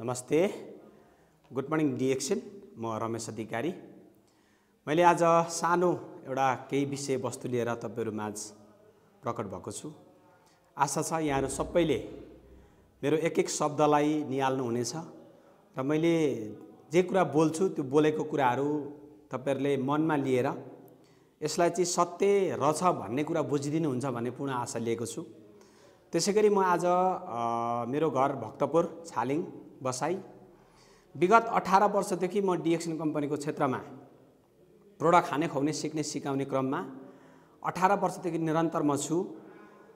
नमस्ते, good morning DXN. म रमेश अधिकारी। मैले आज सानो एउटा केही विषयवस्तु लिएर तपाईहरु माझ प्रकट भएको छु। आशा छ यहाँहरु सबैले मेरो एक एक शब्दलाई निहाल्नु हुनेछ र मैले जे कुरा बोल्छु त्यो बोलेको कुराहरु तपाईहरुले मनमा लिएर यसलाई चाहिँ सत्य रहेछ भन्ने कुरा बुझिदिनु हुन्छ भन्ने पूर्ण आशा लिएको छु। त्यसैगरी म आज मेरो घर भक्तपुर छालिङ बसाई विगत 18 वर्षदेखि म डिएक्सन कम्पनीको क्षेत्रमा प्रोडक्ट खाने खुवाउने सिक्ने सिकाउने क्रममा 18 वर्षदेखि निरन्तर म छु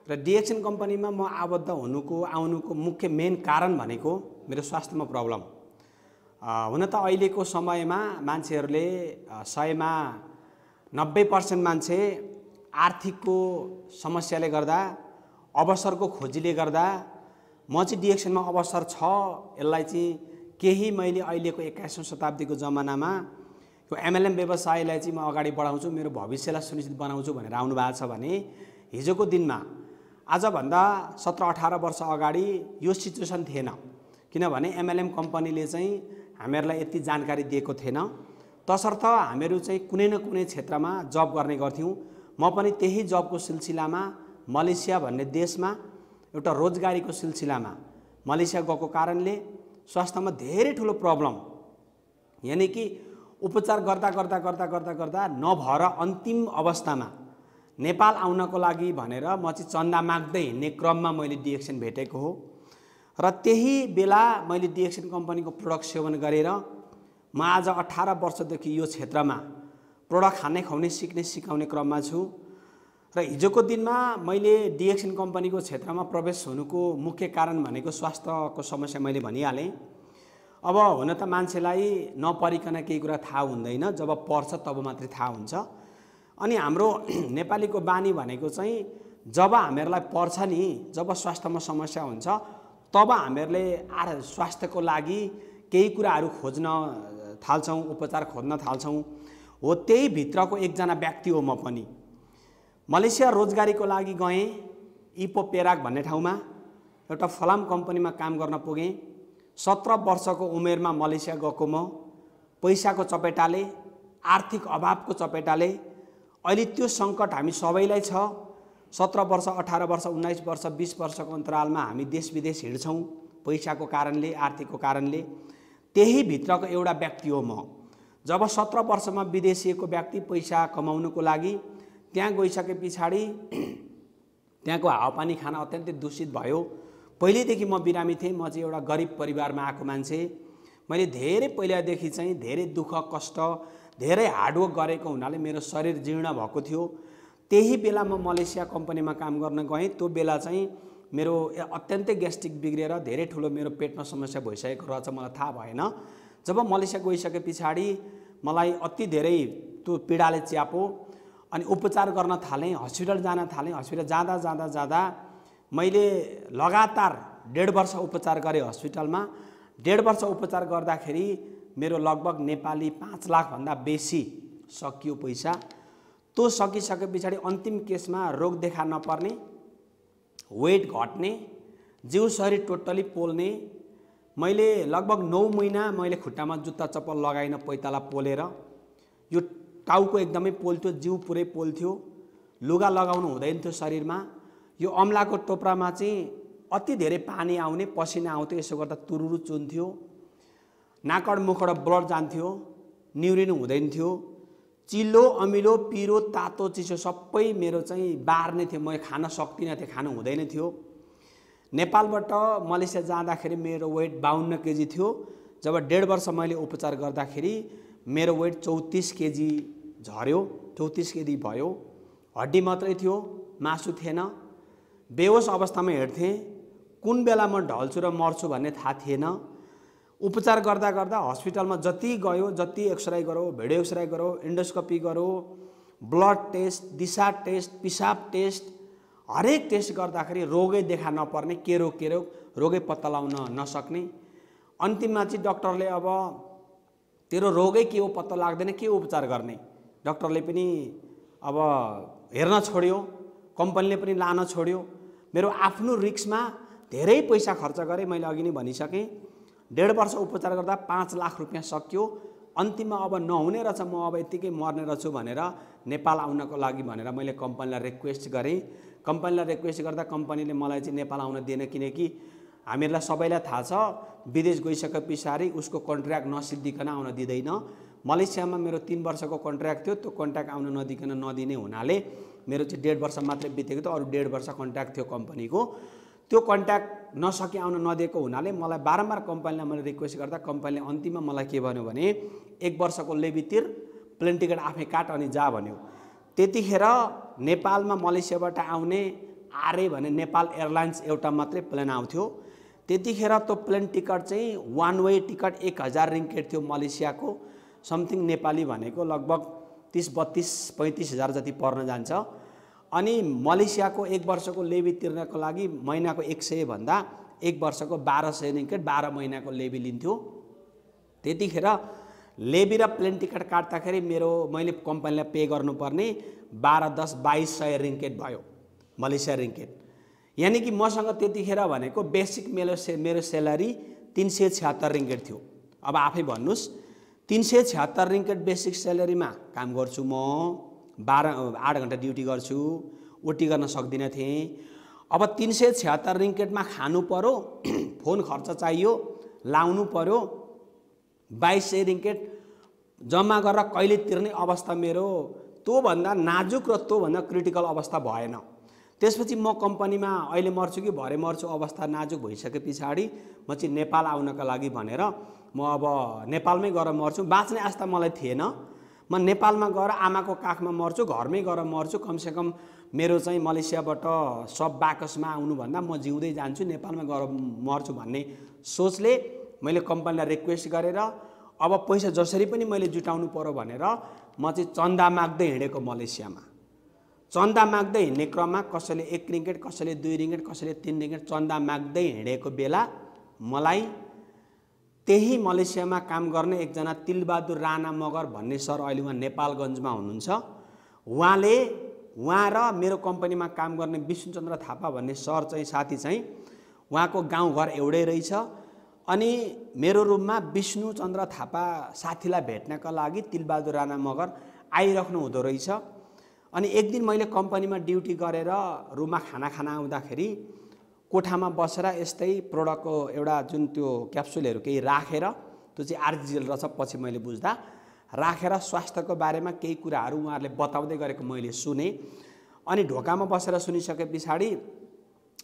र डिएक्सन कम्पनीमा म आबद्ध आउनुको मुख्य मेन कारण भनेको मेरो स्वास्थ्यमा प्रब्लम। हुन त अहिलेको समयमा मान्छेहरूले 100 मा 90% मान्छे आर्थिकको समस्याले गर्दा अवसरको खोजीले गर्दा म चाहिँ डिएक्सनमा अवसर छ यसलाई चाहिँ केही मैले अहिलेको 21औं शताब्दीको जमानामा यो एमएलएम व्यवसायलाई चाहिँ म अगाडि बढाउँछु, मेरो भविष्यलाई सुनिश्चित बनाउँछु भनेर आउनु भएको छ भने हिजोको दिनमा आजभन्दा 17-18 वर्ष अगाडि यो सिचुएसन थिएन। किनभने एमएलएम कम्पनीले चाहिँ हामीहरूलाई यति जानकारी दिएको थिएन। तसर्थ हामीहरू चाहिँ कुनै न कुनै क्षेत्रमा जब गर्ने गर्थ्यौं। म पनि त्यही जबको सिलसिलामा मलेसिया भन्ने देशमा एउटा रोजगारीको सिलसिलामा मलेसिया गएको कारणले स्वास्थ्यमा धेरै ठुलो प्रब्लम, यानी कि उपचार गर्दा नभएर अन्तिम अवस्थामा नेपाल आउनको लागि भनेर म चाहिँ चन्दा माग्दै हिँड्ने क्रममा मैले डिएक्सन भेटेको हो र त्यही बेला मैले डिएक्सन कम्पनीको प्रोडक्ट सेवन गरेर म आज 18 वर्षदेखि यो क्षेत्रमा प्रोडक्ट खाने खुवाउने सिक्ने सिकाउने क्रममा छु र हिजोको दिनमा मैले डिएक्सन कम्पनीको क्षेत्रमा प्रवेश हुनुको मुख्य कारण भनेको स्वास्थ्यको समस्या मैले भनिहालेँ। अब हुन त मान्छेलाई नपरिकन केही कुरा थाहा हुँदैन, जब पर्छ तब मात्रै थाहा हुन्छ। अनि हाम्रो नेपालीको बानी भनेको चाहिँ जब हामीहरूलाई पर्छ नि, जब स्वास्थ्यमा समस्या हुन्छ तब हामीहरूले स्वास्थ्यको लागि केही कुराहरू खोज्न थाल्छौं, उपचार खोज्न थाल्छौं। हो त्यही भित्रको एकजना व्यक्ति हो म पनि। मलेसिया रोजगारीको लागि गएँ। इपो पेराक भन्ने ठाउँमा एउटा फलाम कम्पनीमा काम गर्न पुगेँ। 17 वर्षको उमेरमा मलेसिया गएको म पैसाको चपेटाले, आर्थिक अभावको चपेटाले अहिले त्यो संकट हामी सबैलाई छ। 17 वर्ष, 18 वर्ष, 19 वर्ष, 20 वर्षको अन्तरालमा हामी देश विदेश हिँड्छौं पैसाको कारणले, आर्थिकको कारणले। त्यही भित्रको एउटा व्यक्ति हो म। जब 17 वर्षमा विदेशिएको व्यक्ति पैसा कमाउनको लागि त्यहाँ गइसके पछाडी त्यहाँको हावापानी खाना अत्यन्तै दूषित भयो। पहिलेदेखि म बिरामी थिएँ। म चाहिँ एउटा गरिब परिवारमा आएको मान्छे। मैले धेरै पहिलादेखि चाहिँ धेरै दुःख कष्ट, धेरै हार्डवर्क गरेको हुनाले मेरो शरीर जीर्ण भएको थियो। त्यही बेला म मलेसिया कम्पनीमा काम गर्न गएँ। त्यो बेला चाहिँ मेरो अत्यन्तै ग्यास्ट्रिक बिग्रेर धेरै ठुलो मेरो पेटमा समस्या भइसकेको रहेछ, मलाई थाहा भएन। जब मलेसिया गइसके पछाडी मलाई अति धेरै त्यो पीडाले च्याप्यो अनि उपचार गर्न थालेँ, हस्पिटल जान थालेँ। हस्पिटल जाँदा मैले लगातार 1.5 वर्ष उपचार गरेँ हस्पिटलमा। 1.5 वर्ष उपचार गर्दाखेरि मेरो लगभग नेपाली 5 लाख भन्दा बेसी सकियो पैसा। त्यो सकिसके पछाडी अन्तिम केसमा रोग देखा नपर्ने, वेट घट्ने, जिउ शरीर टोटली पोल्ने। मैले लगभग 9 महिना मैले खुट्टामा जुत्ता चप्पल लगाइन पैताला पोलेर, यो टाउको एकदमै पोल्थ्यो, जिउ पुरै पोल्थ्यो, लुगा लगाउनु हुँदैन थियो शरीरमा। यो अम्लाको टोप्रामा चाहिँ अति धेरै पानी आउने, पसिना आउँथ्यो, यसो गर्दा तुरुरु चुन्थ्यो, नाकड मुखबाट ब्लड जान्थ्यो, निउरिनु हुँदैन थियो। चिल्लो, अमिलो, पिरो, तातो, चिसो सबै मेरो चाहिँ बार्ने थियो। म खान सक्दिनँ थिएँ, खानु हुँदैन थियो। नेपालबाट मलेसिया जाँदाखेरि मेरो वेट 52 केजी थियो। जब 1.5 वर्ष मैले उपचार गर्दाखेरि मेरो वेट 34 केजी झर्यो, 34 केजी भयो। हड्डी मात्रै थियो, मासु थिएन। बेहोस अवस्थामा हिँड्थेँ। कुन बेला म ढल्छु र मर्छु भन्ने थाहा थिएन। उपचार गर्दा हस्पिटलमा जति गयो, जति एक्सरे गरो, भिडियो एक्सरे गरो, एन्डोस्कोपी गरो, ब्लड टेस्ट, दिशा टेस्ट, पिसाब टेस्ट, हरेक टेस्ट गर्दाखेरि रोगै देखा नपर्ने, के रोग रोगै पत्ता लगाउन नसक्ने। अन्तिममा चाहिँ डाक्टरले अब तेरो रोगै के हो पत्ता लाग्दैन, के उपचार गर्ने। डाक्टरले पनि अब हेर्न छोड्यो, कम्पनीले पनि लान छोड्यो। मेरो आफ्नो रिस्कमा धेरै पैसा खर्च गरेँ, मैले अघि नै भनिसकेँ। 1.5 वर्ष उपचार गर्दा 5 लाख रुपियाँ सक्यो। अन्तिममा अब नहुने रहेछ, म अब यतिकै मर्ने रहेछु भनेर नेपाल आउनको लागि भनेर मैले कम्पनीलाई रिक्वेस्ट गरेँ। कम्पनीलाई रिक्वेस्ट गर्दा कम्पनीले मलाई चाहिँ नेपाल आउन दिएन, किनकि हामीहरूलाई सबैलाई थाहा छ विदेश गइसके पछाडि उसको कन्ट्र्याक्ट नसिद्धिकन आउन दिँदैन। मलेसियामा मेरो 3 वर्षको कन्ट्र्याक्ट थियो, त्यो कन्ट्र्याक्ट आउन नदिने हुनाले मेरो चाहिँ 1.5 वर्ष मात्रै बितेको थियो, अरू 1.5 वर्ष कन्ट्र्याक्ट थियो कम्पनीको। त्यो कन्ट्र्याक्ट नसकी आउन नदिएको हुनाले मलाई बारम्बार कम्पनीलाई मैले रिक्वेस्ट गर्दा कम्पनीले अन्तिममा मलाई के भन्यो भने 1 वर्षको लेबी तिर, प्लेन टिकट आफै काट अनि जा भन्यो। त्यतिखेर नेपालमा मलेसियाबाट आउने आरे भने नेपाल एयरलाइन्स एउटा मात्रै प्लेन आउँथ्यो। त्यतिखेर त्यो प्लेन टिकट चाहिँ 1 वे टिकट 1000 रिङ्गेट थियो मलेसियाको। समथिङ नेपाली भनेको लगभग 30, 32, 35 हजार जति पर्न जान्छ। अनि मलेसियाको 1 वर्षको लेबी तिर्नको लागि महिनाको 100 भन्दा 1 वर्षको 1200 रिङ्गेट 12 महिनाको लेबी लिन्थ्यो। त्यतिखेर लेबी र प्लेन टिकट काट्दाखेरि मैले कम्पनीलाई पे गर्नुपर्ने 12, 10, 2200 रिङ्गेट भयो, मलेसिया रिङ्गेट। यानी कि मसँग त्यतिखेर भनेको बेसिक मेरो सेलरी 376 रिङ्गेट थियो। अब आफै भन्नुस्, 376 रिङ्गेट बेसिक सेलरीमा काम गर्छु म, 8 घण्टा ड्युटी गर्छु, ओटी गर्न सक्दिनँ थिएँ। अब 376 रिङ्गेटमा खानु पर्यो, फोन खर्च चाहियो, लाउनु पर्यो, 2200 रिङ्गेट जम्मा गरेर कहिले तिर्ने अवस्था मेरो त्योभन्दा नाजुक र त्योभन्दा क्रिटिकल अवस्था भएन। त्यसपछि म कम्पनीमा अहिले मर्छु कि भरे मर्छु अवस्था नाजुक भइसके पछाडि म चाहिँ नेपाल आउनका लागि भनेर म अब नेपालमै गएर मर्छु। बाँच्ने आस्था मलाई थिएन। म नेपालमा गएर आमाको काखमा मर्छु, घरमै गएर मर्छु, कमसेकम मेरो चाहिँ मलेसियाबाट सब बाकसमा आउनुभन्दा म जिउँदै जान्छु, नेपालमा गएर मर्छु भन्ने सोचले मैले कम्पनीलाई रिक्वेस्ट गरेर अब पैसा जसरी पनि मैले जुटाउनु पर्यो भनेर म चाहिँ चन्दा माग्दै हिँडेको मलेसियामा। चन्दा माग्दै हिँड्ने क्रममा कसैले 1 रिङ्गेट, कसैले 2 रिङ्गेट, कसैले 3 रिङ्गेट चन्दा माग्दै हिँडेको बेला मलाई त्यही मलेसियामा काम गर्ने एकजना तिलबहादुर राणा मगर भन्ने सर, अहिले उहाँ नेपालगञ्जमा हुनुहुन्छ, उहाँ र मेरो कम्पनीमा काम गर्ने विष्णुचन्द्र थापा भन्ने सर चाहिँ साथी चाहिँ उहाँको गाउँघर एउटै रहेछ। अनि मेरो रुममा विष्णुचन्द्र थापा साथीलाई भेट्नका लागि तिलबहादुर राणा मगर आइराख्नु हुँदो रहेछ। अनि एक दिन मैले कम्पनीमा ड्युटी गरेर रुममा खाना खान आउँदाखेरि कोठामा बसेर यस्तै प्रोडक्टको एउटा जुन त्यो क्याप्सुलहरू केही राखेर, त्यो चाहिँ आरजिएल रहेछ पछि मैले बुझ्दा, राखेर स्वास्थ्यको बारेमा केही कुराहरू उहाँहरूले बताउँदै गरेको मैले सुने। अनि ढोकामा बसेर सुनिसके पछाडि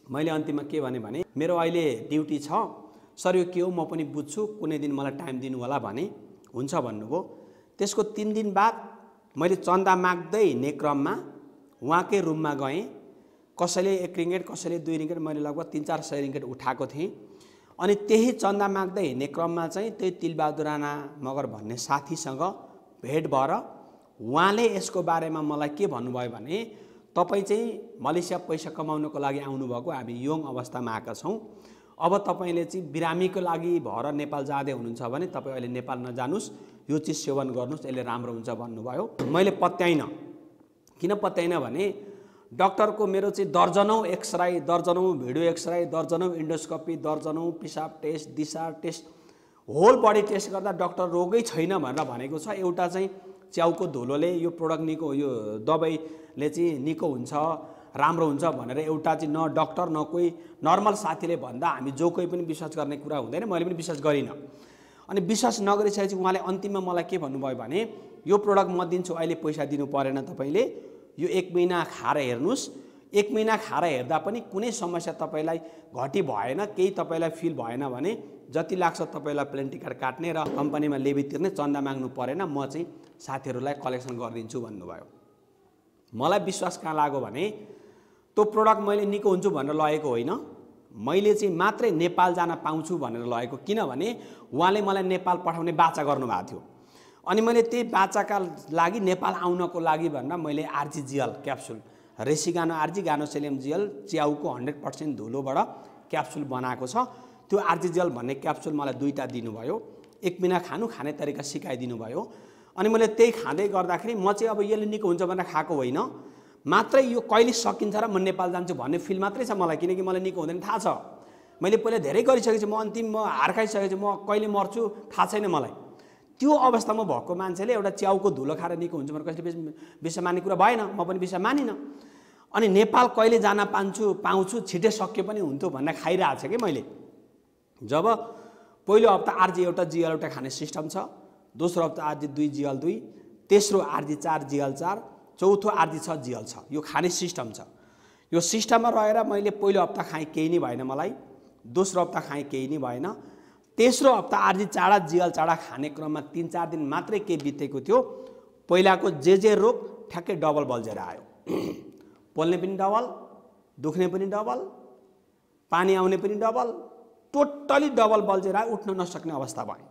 मैले अन्तिममा के भने मेरो अहिले ड्युटी छ सर, यो के हो म पनि बुझ्छु, कुनै दिन मलाई टाइम दिनु होला भने। हुन्छ भन्नुभयो। त्यसको 3 दिन बाद मैले चन्दा माग्दै हिँड्ने क्रममा उहाँकै रुममा गएँ। कसैले 1 रिङ्गेट, कसैले 2 रिङ्गेट, मैले लगभग 300-400 रिङ्गेट उठाएको थिएँ। अनि त्यही चन्दा माग्दै हिँड्ने क्रममा चाहिँ त्यही तिलबहादुर राणा मगर भन्ने साथीसँग भेट भएर उहाँले यसको बारेमा मलाई के भन्नुभयो भने, तपाईँ चाहिँ मलेसिया पैसा कमाउनको लागि आउनुभएको, हामी यङ अवस्थामा आएका छौँ, अब तपाईँले चाहिँ बिरामीको लागि भएर नेपाल जाँदै हुनुहुन्छ भने तपाईँ अहिले नेपाल नजानुस्, यो चिज सेवन गर्नुहोस्, यसले राम्रो हुन्छ भन्नुभयो। मैले पत्याइनँ। किन पत्याइनँ भने डाक्टरको मेरो चाहिँ दर्जनौँ एक्सरे, दर्जनौँ भिडियो एक्सरे, दर्जनौँ इन्डोस्कोपी, दर्जनौँ पिसाब टेस्ट, दिशा टेस्ट, होल बडी टेस्ट गर्दा डाक्टर रोगै छैन भनेर भनेको छ। एउटा चाहिँ च्याउको धुलोले यो प्रोडक्ट निको, यो दबाईले चाहिँ निको हुन्छ, राम्रो हुन्छ भनेर एउटा चाहिँ न डाक्टर न कोही नर्मल साथीले भन्दा हामी जो कोही पनि विश्वास गर्ने कुरा हुँदैन। मैले पनि विश्वास गरिनँ। अनि विश्वास नगरिसकेपछि उहाँले अन्तिममा मलाई के भन्नुभयो भने, यो प्रोडक्ट म दिन्छु, अहिले पैसा दिनु परेन, तपाईँले यो 1 महिना खाएर हेर्नुहोस्, 1 महिना खाएर हेर्दा पनि कुनै समस्या तपाईँलाई घटी भएन, केही तपाईँलाई फिल भएन भने जति लाग्छ तपाईँलाई प्लेन टिकट काट्ने र कम्पनीमा लेबी तिर्ने, चन्दा माग्नु परेन, म चाहिँ साथीहरूलाई कलेक्सन गरिदिन्छु भन्नुभयो। मलाई विश्वास कहाँ लाग्यो भने त्यो प्रोडक्ट मैले निको हुन्छु भनेर लगेको होइन, मैले चाहिँ मात्रै नेपाल जान पाउँछु भनेर लगेको। किनभने उहाँले मलाई नेपाल पठाउने बाचा गर्नुभएको थियो। अनि मैले त्यही बाचाका लागि नेपाल आउनको लागि भनेर मैले आरजिजिएल क्याप्सुल, रेसिगानो आरजी गानोसेलियम जिएल च्याउको 100% धुलोबाट क्याप्सुल बनाएको छ। त्यो आरजिजिएल भन्ने क्याप्सुल मलाई 2टा दिनुभयो। 1 महिना खाने तरिका सिकाइदिनु भयो। अनि मैले त्यही खाँदै गर्दाखेरि म चाहिँ अब यसले निको हुन्छ भनेर खाएको होइन, मात्रै यो कहिले सकिन्छ र म नेपाल जान्छु भन्ने फिल मात्रै छ मलाई, किनकि मलाई निको हुँदैन थाहा छ। मैले पहिला धेरै गरिसकेपछि म अन्तिम म हार खाइसकेपछि म कहिले मर्छु थाहा छैन मलाई। त्यो अवस्थामा भएको मान्छेले एउटा च्याउको धुलो खाएर निको हुन्छ भनेर कहिले विषय मान्ने कुरा भएन, म पनि विषय मानिनँ। अनि नेपाल कहिले जान पाउँछु छिटै सक्यो पनि हुन्थ्यो भनेर खाइरहेको छ कि मैले। जब पहिलो हप्ता आरजी एउटा जिएल एउटा खाने सिस्टम छ, दोस्रो हप्ता आरजी 2 जिएल 2, तेस्रो आरजी 4 जिएल 4, चौथो आरजी 6 जिएल 6, यो खाने सिस्टम छ। यो सिस्टममा रहेर मैले पहिलो हप्ता खाएँ केही नै भएन मलाई, दोस्रो हप्ता खाएँ केही नै भएन, तेस्रो हप्ता आरजी 4 जिएल 4 खाने क्रममा 3-4 दिन मात्रै के बितेको थियो, पहिलाको जे रोग ठ्याक्कै डबल बल्झेर आयो। पोल्ने पनि डबल, दुख्ने पनि डबल, पानी आउने पनि डबल, टोटली डबल बल्झेर आयो। उठ्न नसक्ने अवस्था भयो,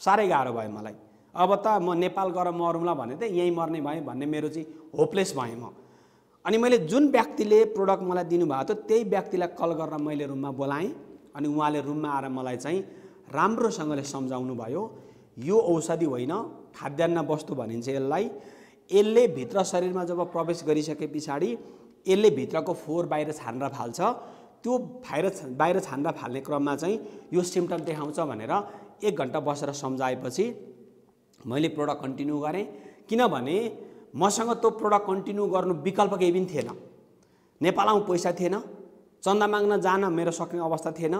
साह्रै गाह्रो भयो मलाई। अब त म नेपाल गएर मरौँला भने त यहीँ मर्ने भएँ भन्ने मेरो चाहिँ होपलेस भएँ म। अनि मैले जुन व्यक्तिले प्रोडक्ट मलाई दिनुभएको थियो त्यही व्यक्तिलाई कल गरेर मैले रुममा बोलाएँ। अनि उहाँले रुममा आएर मलाई चाहिँ राम्रोसँगले सम्झाउनु भयो, यो औषधि होइन, खाद्यान्न वस्तु भनिन्छ यसलाई। यसले भित्र शरीरमा जब प्रवेश गरिसके पछाडि यसले भित्रको फोहोर बाहिर छानेर फाल्छ। त्यो बाहिर छानेर फाल्ने क्रममा चाहिँ यो सिम्पटम देखाउँछ भनेर 1 घन्टा बसेर सम्झाएपछि मैले प्रोडक्ट कन्टिन्यू गरेँ। किनभने मसँग त्यो प्रोडक्ट कन्टिन्यू गर्नु विकल्प केही पनि थिएन। नेपालमा पैसा थिएन, चन्दा माग्न जान मेरो सक्ने अवस्था थिएन,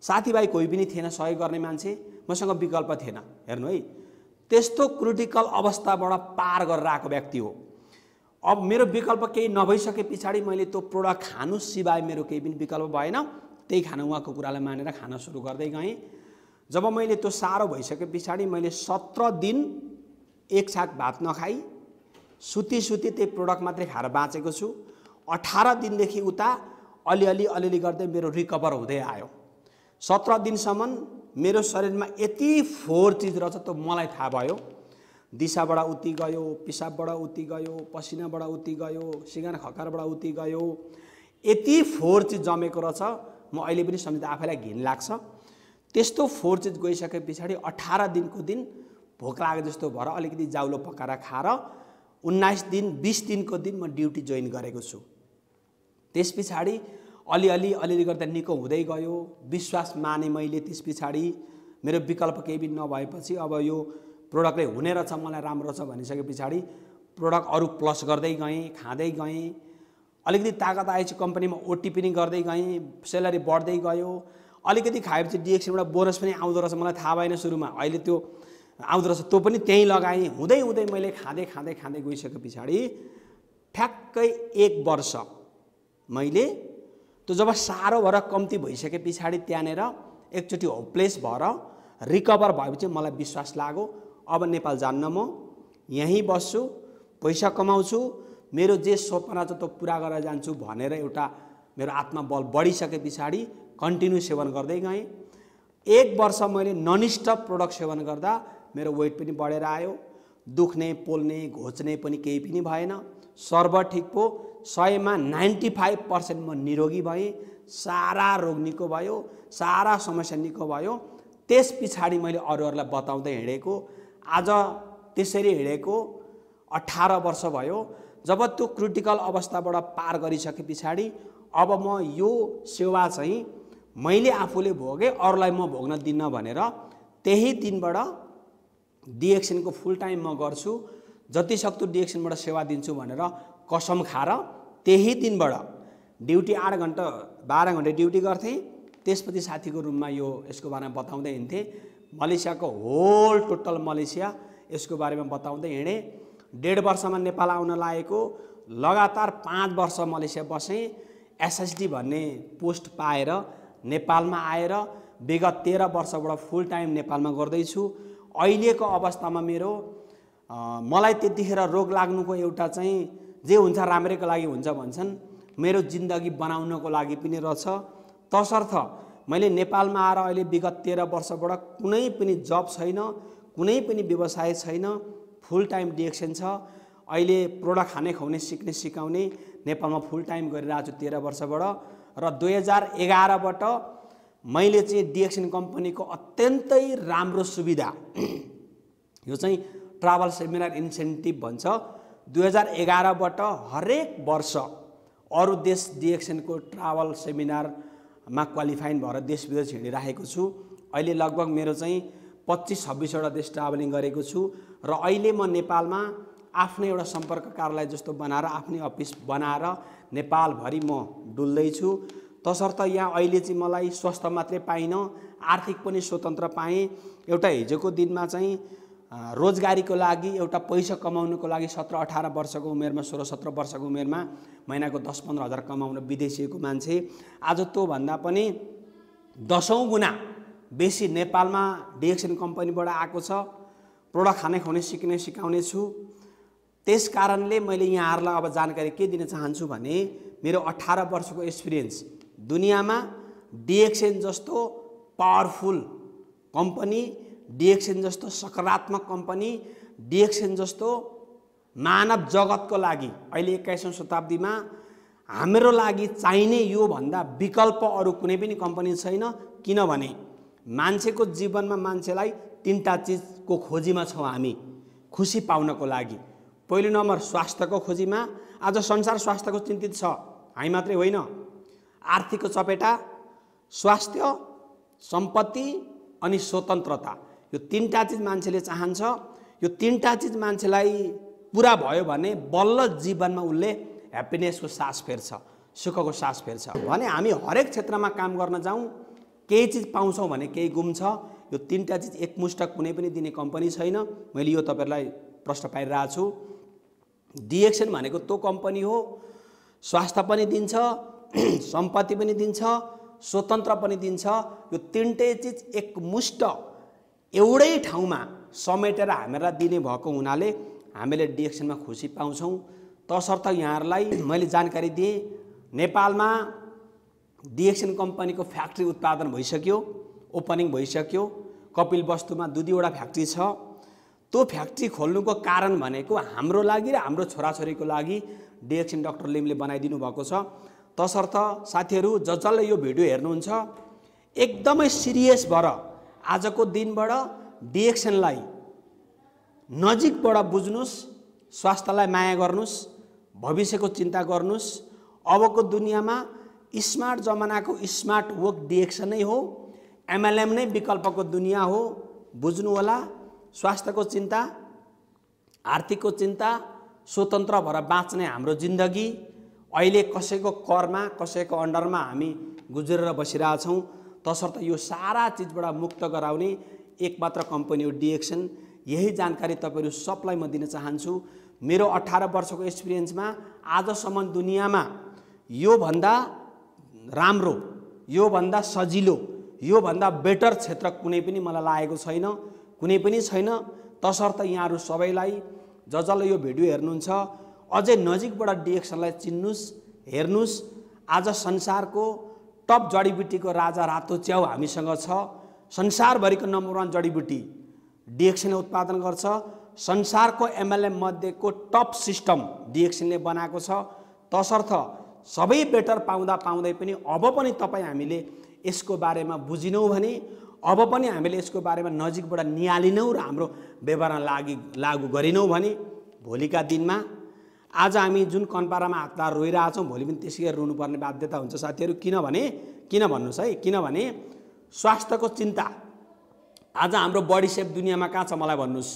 साथीभाइ कोही पनि थिएन सहयोग गर्ने मान्छे, मसँग विकल्प थिएन। हेर्नु है, त्यस्तो क्रिटिकल अवस्थाबाट पार गरेर आएको व्यक्ति हो। अब मेरो विकल्प केही नभइसके पछाडि मैले त्यो प्रोडक्ट खानु सिवाय मेरो केही पनि विकल्प भएन। त्यही खाना उहाँको कुरालाई मानेर खान सुरु गर्दै गएँ। जब मैले त्यो साह्रो भइसके पछाडि मैले 17 दिन एक छाक भात नखाई सुती त्यही प्रोडक्ट मात्रै खाएर बाँचेको छु। 18 दिनदेखि उता अलिअलि गर्दै मेरो रिकभर हुँदै आयो। 17 दिनसम्म मेरो शरीरमा यति फोहोर चिज रहेछ त्यो मलाई थाहा भयो। दिशाबाट उति गयो, पिसाबबाट उति गयो, पसिनाबाट उति गयो, सिगान खकारबाट उति गयो, यति फोहोर चिज जमेको रहेछ। म अहिले पनि सम्झिँदा आफैलाई घिन लाग्छ। त्यस्तो फोहोर चिज गइसके पछाडि 18 दिनको दिन भोक लागे जस्तो भएर अलिकति जाउलो पकाएर खाएर 19 दिन 20 दिनको दिन म ड्युटी जोइन गरेको छु। त्यस पछाडि अलिअलि गर्दा निको हुँदै गयो। विश्वास माने मैले। त्यस पछाडि मेरो विकल्प केही पनि नभएपछि अब यो प्रोडक्टले हुने रहेछ, मलाई राम्रो छ भनिसके पछाडि प्रोडक्ट अरू प्लस गर्दै गएँ, खाँदै गएँ। अलिकति ताकत आएपछि कम्पनीमा ओटी पनि गर्दै गएँ, स्यालेरी बढ्दै गयो। अलिकति खाएपछि डिएक्सनबाट बोनस पनि आउँदो रहेछ, मलाई थाहा भएन सुरुमा, अहिले त्यो आउँदो रहेछ, त्यो पनि त्यहीँ लगाएँ। हुँदै मैले खाँदै गइसके पछाडि ठ्याक्कै 1 वर्ष मैले त्यो जब साह्रो भएर कम्ती भइसके पछाडि त्यहाँनिर एकचोटि होपलेस भएर रिकभर भएपछि मलाई विश्वास लाग्यो अब नेपाल जान्न, म यहीँ बस्छु, पैसा कमाउँछु, मेरो जे सपना छ त्यो पुरा गरेर जान्छु भनेर एउटा मेरो आत्मबल बढिसके पछाडि कन्टिन्यू सेवन गर्दै गएँ। 1 वर्ष मैले ननस्टप प्रोडक्ट सेवन गर्दा मेरो वेट पनि बढेर आयो। दुख्ने पोल्ने घोच्ने पनि केही पनि भएन। सर्भ ठिक पो 100मा 95% म निरोगी भएँ। सारा रोग निको भयो, सारा समस्या निको भयो। त्यस पछाडि मैले अरूहरूलाई बताउँदै हिँडेको, आज त्यसरी हिँडेको 18 वर्ष भयो। जब त्यो क्रिटिकल अवस्थाबाट पार गरिसके पछाडि अब म यो सेवा चाहिँ मैले आफूले भोगेँ, अरूलाई म भोग्न दिन्न भनेर त्यही दिनबाट डिएक्सनको फुल टाइम म गर्छु, जति सक्दो डिएक्सनबाट सेवा दिन्छु भनेर कसम खाएर त्यही दिनबाट ड्युटी 8 घण्टा 12 घण्टा ड्युटी गर्थेँ। त्यसपछि साथीको रुममा यसको बारेमा बताउँदै हिँड्थेँ। मलेसियाको होल टोटल मलेसिया यसको बारेमा बताउँदै हिँडेँ। 1.5 वर्षमा नेपाल आउन लागेको, लगातार 5 वर्ष मलेसिया बसेँ। एसएसडी भन्ने पोस्ट पाएर नेपालमा आएर विगत 13 वर्षबाट फुल टाइम नेपालमा गर्दैछु। अहिलेको अवस्थामा मेरो मलाई त्यतिखेर रोग लाग्नुको एउटा चाहिँ जे हुन्छ राम्रैको लागि हुन्छ भन्छन्, मेरो जिन्दगी बनाउनको लागि पनि रहेछ। तसर्थ मैले नेपालमा आएर अहिले विगत 13 वर्षबाट कुनै पनि जब छैन, कुनै पनि व्यवसाय छैन, फुल टाइम डिएक्सन छ। अहिले प्रोडक्ट खाने खुवाउने सिक्ने सिकाउने नेपालमा फुल टाइम गरिरहेको छु 13 वर्षबाट। र 2011बाट मैले चाहिँ डिएक्सन कम्पनीको अत्यन्तै राम्रो सुविधा, यो चाहिँ ट्राभल सेमिनार इन्सेन्टिभ भन्छ, 2011बाट हरेक वर्ष अरू देश डिएक्सनको ट्राभल सेमिनार मा क्वालिफाइङ भएर देश विदेश हिँडिराखेको छु। अहिले लगभग मेरो चाहिँ 25-26 वटा देश ट्राभलिङ गरेको छु र अहिले म नेपालमा आफ्नै एउटा सम्पर्क कार्यालय जस्तो बनाएर आफ्नै अफिस बनाएर नेपालभरि म डुल्दैछु। तसर्थ यहाँ अहिले चाहिँ मलाई स्वास्थ्य मात्रै पाइनँ, आर्थिक पनि स्वतन्त्र पाएँ। एउटा हिजोको दिनमा चाहिँ रोजगारीको लागि, एउटा पैसा कमाउनुको लागि 17-18 वर्षको उमेरमा, 16-17 वर्षको उमेरमा महिनाको 10-15 हजार कमाउन विदेशिएको मान्छे आज त्योभन्दा पनि 10औं गुणा बेसी नेपालमा डिएक्सन कम्पनीबाट आएको छ। प्रोडक्ट खाने खुवाउने सिक्ने सिकाउने छु। त्यस कारणले मैले यहाँहरूलाई अब जानकारी के दिन चाहन्छु भने मेरो 18 वर्षको एक्सपिरियन्स दुनियाँमा डिएक्सन जस्तो पावरफुल कम्पनी, डिएक्सन जस्तो सकारात्मक कम्पनी, डिएक्सन जस्तो मानव जगतको लागि अहिले 21औं शताब्दीमा हाम्रो लागि चाहिने यो भन्दा विकल्प अरू कुनै पनि कम्पनी छैन। किनभने मान्छेको जीवनमा मान्छेलाई 3टा चीजको खोजीमा छौँ हामी खुसी पाउनको लागि। पहिलो नम्बर स्वास्थ्यको खोजीमा। आज संसार स्वास्थ्यको चिन्तित छ, हामी मात्रै होइन। आर्थिकको चपेटा, स्वास्थ्य, सम्पत्ति अनि स्वतन्त्रता, यो 3टा चीज मान्छेले चाहन्छ। यो 3टा चीज मान्छेलाई पुरा भयो भने बल्ल जीवनमा उसले ह्याप्पिनेसको सास फेर्छ, सुखको सास फेर्छ। भने हामी हरेक क्षेत्रमा काम गर्न जाउँ, केही चीज पाउँछौँ भने केही गुम्छ। यो 3टा चीज एकमुष्ट कुनै पनि दिने कम्पनी छैन। मैले यो तपाईहरुलाई प्रश्न पाइरहेको छु। डिएक्सन भनेको त्यो कम्पनी हो, स्वास्थ्य पनि दिन्छ, सम्पत्ति पनि दिन्छ, स्वतन्त्र पनि दिन्छ। यो 3टै चीज एकमुष्ट एउटै ठाउँमा समेटेर हामीलाई दिने भएको हुनाले हामीले डिएक्सनमा खुसी पाउँछौँ। तसर्थ यहाँहरूलाई मैले जानकारी दिएँ, नेपालमा डिएक्सन कम्पनीको फ्याक्ट्री उत्पादन भइसक्यो, ओपनिङ भइसक्यो। कपिलवस्तुमा 2-2वटा फ्याक्ट्री छ। त्यो फ्याक्ट्री खोल्नुको कारण भनेको हाम्रो लागि र हाम्रो छोराछोरीको लागि डिएक्सन डाक्टर लिमले बनाइदिनु भएको छ। तसर्थ साथीहरू जसले यो भिडियो हेर्नुहुन्छ एकदमै सिरियस भएर आजको दिनबाट डिएक्सनलाई नजिकबाट बुझ्नुस्, स्वास्थ्यलाई माया गर्नुस्, भविष्यको चिन्ता गर्नुस्। अबको दुनियाँमा स्मार्ट जमानाको स्मार्ट वर्क डिएक्सन नै हो, एमएलएम नै विकल्पको दुनियाँ हो। बुझ्नु होला। स्वास्थ्यको चिन्ता, आर्थिकको चिन्ता, स्वतन्त्र भएर बाँच्ने हाम्रो जिन्दगी अहिले कसैको करमा, कसैको अन्डरमा हामी गुज्रेर बसिरहेछौँ। तसर्थ यो सारा चिजबाट मुक्त गराउने एकमात्र कम्पनी हो डिएक्सन। यही जानकारी तपाईहरु सबलाई म दिन चाहन्छु। मेरो 18 वर्षको एक्सपिरियन्समा आजसम्म दुनियाँमा यो भन्दा राम्रो, यो भन्दा सजिलो, यो भन्दा बेटर क्षेत्र कुनै पनि मलाई लागेको छैन, कुनै पनि छैन। तसर्थ यहाँहरु सबैलाई जसले यो भिडियो हेर्नुहुन्छ अझै नजिकबाट डिएक्सनलाई चिन्नुस्, हेर्नुस्। आज संसारको टप जडीबुटीको राजा रातो च्याउ हामीसँग छ। संसारभरिको नम्बर 1 जडीबुटी डिएक्सन उत्पादन गर्छ। संसारको एमएलएम मध्येको टप सिस्टम डिएक्सनले बनाएको छ। तसर्थ सबै बेटर पाउँदा पाउँदै पनि अब पनि तपाई हामीले यसको बारेमा बुझिनौ भने, अब पनि हामीले यसको बारेमा नजिकबाट निहालिनौ र हाम्रो व्यवहारमा लागू गरिनौ भने भोलिका दिनमा आज हामी जुन कन्पारामा हातलाई रोइरहेछौँ भोलि पनि त्यसै रुनुपर्ने बाध्यता हुन्छ साथीहरू। किन भन्नुस् है, किनभने स्वास्थ्यको चिन्ता आज हाम्रो बडी सेप दुनियाँमा कहाँ छ मलाई भन्नुस्।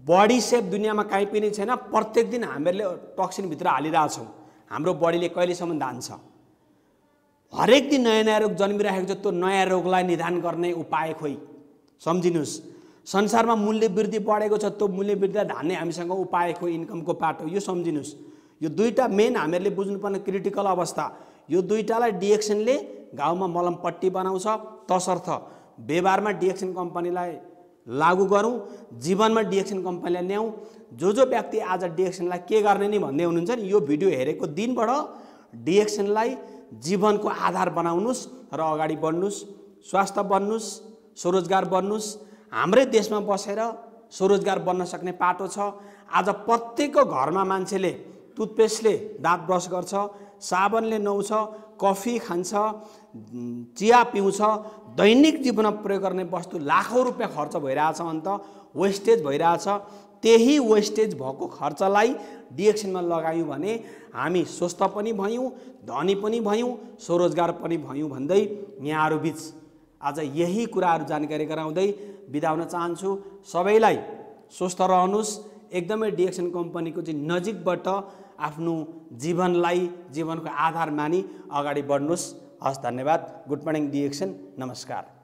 बडी सेप दुनियाँमा कहीँ पनि छैन। प्रत्येक दिन हामीले टक्सिन भित्र हालिरहेछौँ। हाम्रो बडीले कहिलेसम्म धान्छ। हरेक दिन नयाँ नयाँ रोग जन्मिरहेको छ। त्यो नयाँ रोगलाई निदान गर्ने उपाय खोइ सम्झिनुस्। संसारमा मूल्य वृद्धि बढेको छ। त्यो मूल्य वृद्धिलाई धान्ने हामीसँग उपाय खोइ इन्कमको पाटो, यो सम्झिनुस्। यो दुईटा मेन हामीले बुझ्नुपर्ने क्रिटिकल अवस्था। यो दुईटालाई डिएक्सनले गाउँमा मलमपट्टी बनाउँछ। तसर्थ व्यवहारमा डिएक्सन कम्पनीलाई लागू गरौँ, जीवनमा डिएक्सन कम्पनीलाई ल्याउँ। जो व्यक्ति आज डिएक्सनलाई के गर्ने नि भन्दै हुनुहुन्छ नि, यो भिडियो हेरेको दिनबाट डिएक्सनलाई जीवनको आधार बनाउनुस् र अगाडि बढ्नुस्, स्वास्थ्य बन्नुस्, स्वरोजगार बन्नुस्। हाम्रै देशमा बसेर स्वरोजगार बन्न सक्ने पाटो छ। आज प्रत्येकको घरमा मान्छेले टुथपेस्टले दाँत ब्रस गर्छ, साबनले नुहाउँछ, कफी खान्छ, चिया पिउँछ। दैनिक जीवनमा प्रयोग गर्ने वस्तु लाखौं रुपैयाँ खर्च भइरहेछ, अन्त वेस्टेज भइरहेछ। त्यही वेस्टेज भएको खर्चलाई डिएक्सनमा लगायौँ भने हामी स्वस्थ पनि भयौँ, धनी पनि भयौँ, स्वरोजगार पनि भयौँ भन्दै यहाँहरूबिच आज यही कुराहरू जानकारी गराउँदै बिदा हुन चाहन्छु। सबैलाई स्वस्थ रहनुहोस्, एकदमै डिएक्सन कम्पनीको चाहिँ नजिकबाट आफ्नो जीवनको आधार मानी अगाडि बढ्नुहोस्। हस्, धन्यवाद। गुड मर्निङ डिएक्सन, नमस्कार।